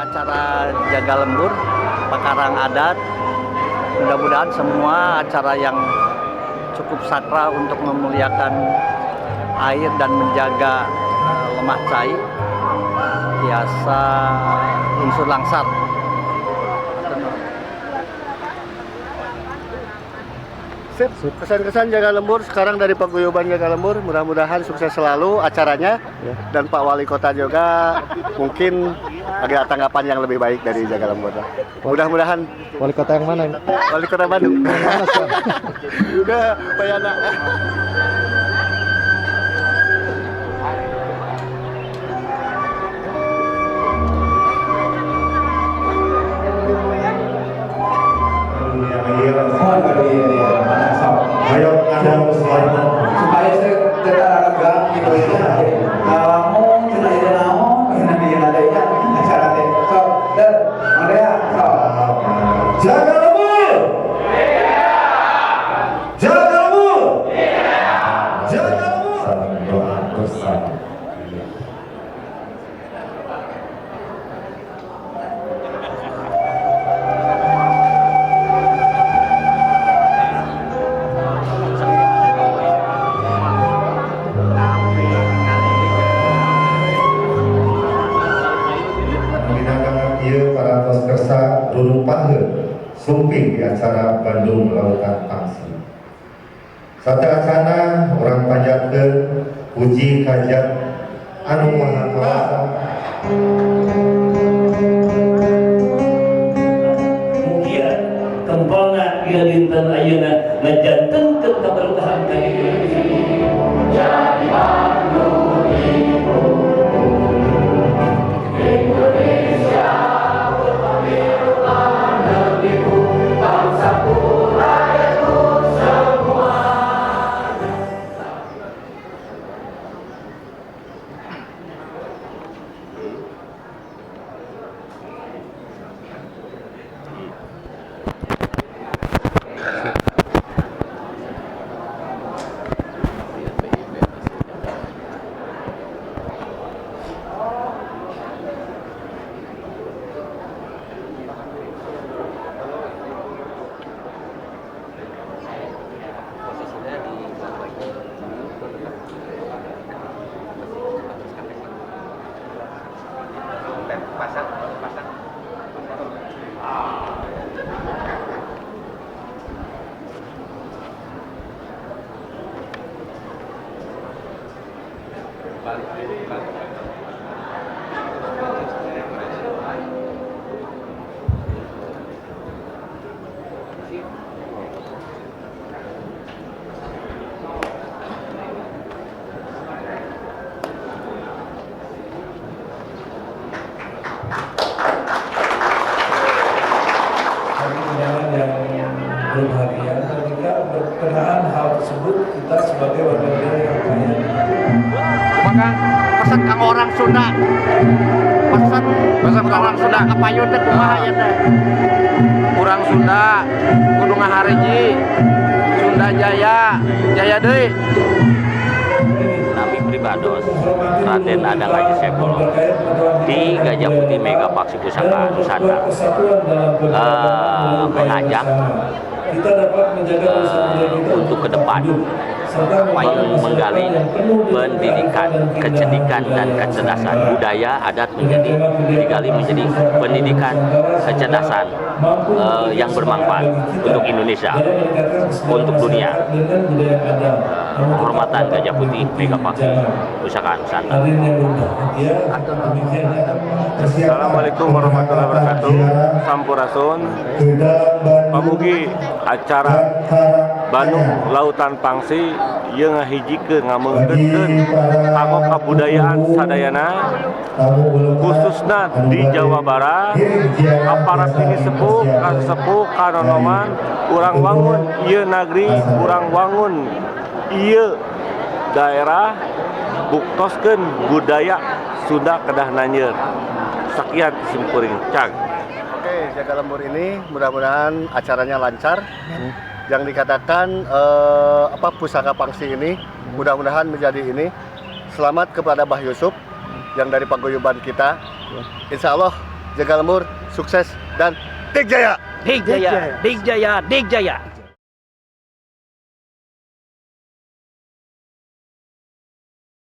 Acara Jaga Lembur, Pakarang Adat, mudah-mudahan semua acara yang cukup sakral untuk memuliakan air dan menjaga lemah cai, biasa unsur langsar. Sip, kesan-kesan Jaga Lembur sekarang dari Paguyuban Jaga Lembur, mudah-mudahan sukses selalu acaranya Ya. Dan Pak Wali Kota juga mungkin ada tanggapan yang lebih baik dari Jaga Lembur lah. Mudah-mudahan. Wali kota yang mana ini? Wali Kota Bandung. Yang mana sekarang? Udah, Pak Yana. Ayo ada supaya saya tetap ragam gitu ya. Ngalamun cenah ieu naon, cenah dieu ada ya acara teh. Sok, teu, Andrea, sok. Jaga Lembur. Jaga Lembur. Jaga Lembur. Saling doa bersama. Iya. Minangka ieu parantos kersa rurupaheun sumping di acara Bandung Lautan Pangsi. Sateuacana urang panjatkeun puji ka Zat anu Maha Kawasa. Mugia tempelna ieu dinten ayeuna ngajantenkeun kaberkahan ka Indonesia. Jadi Bandung ibu Indonesia berpemilukan negeriku, bangsaku, rakyatku semua. Bagi undangan yang berbahagia, ketika berkenaan hal tersebut kita sebagai warga negara yang kaya. Kumaha pesan kang orang Sunda? Pesan Pesan ka orang Sunda. Kapayun teh kumaha ya teh? Urang Sunda kudu ngahareji Sunda Jaya Jaya deui. Nami pribados Raden Adang Haji Sepolo di Gajah Putih Mega Paksi Pusaka Nusantara mengajak untuk ke depan menggali pendidikan, kecerdikan dan kecerdasan budaya adat menjadi digali menjadi pendidikan kecerdasan yang bermanfaat untuk Indonesia, untuk dunia. Kehormatan Gajah Putih Mega Paksi Pusaka Nusantara. Assalamualaikum warahmatullahi wabarakatuh. Sampurasun. Pamugi acara Bandung Lautan Pangsi ieu ngahijikeun ngameungkeutkeun kanggo kabudayaan sadayana, khususna di Jawa Barat, ka para pinisepuh, ka sesepuh, ka nonoman. Urang wangun ieu nagri, urang wangun ieu daerah, buktoskeun budaya Sunda kedah nanjeur. Sekian simkuring, cag. Oke, Jaga Lembur ini mudah-mudahan acaranya lancar. Yang dikatakan apa pusaka Pangsi ini mudah-mudahan menjadi ini. Selamat kepada Bah Yusuf yang dari paguyuban kita. Insya Allah Jaga Lembur sukses dan Dik Jaya. Dik Jaya, Dik Jaya, Dik Jaya.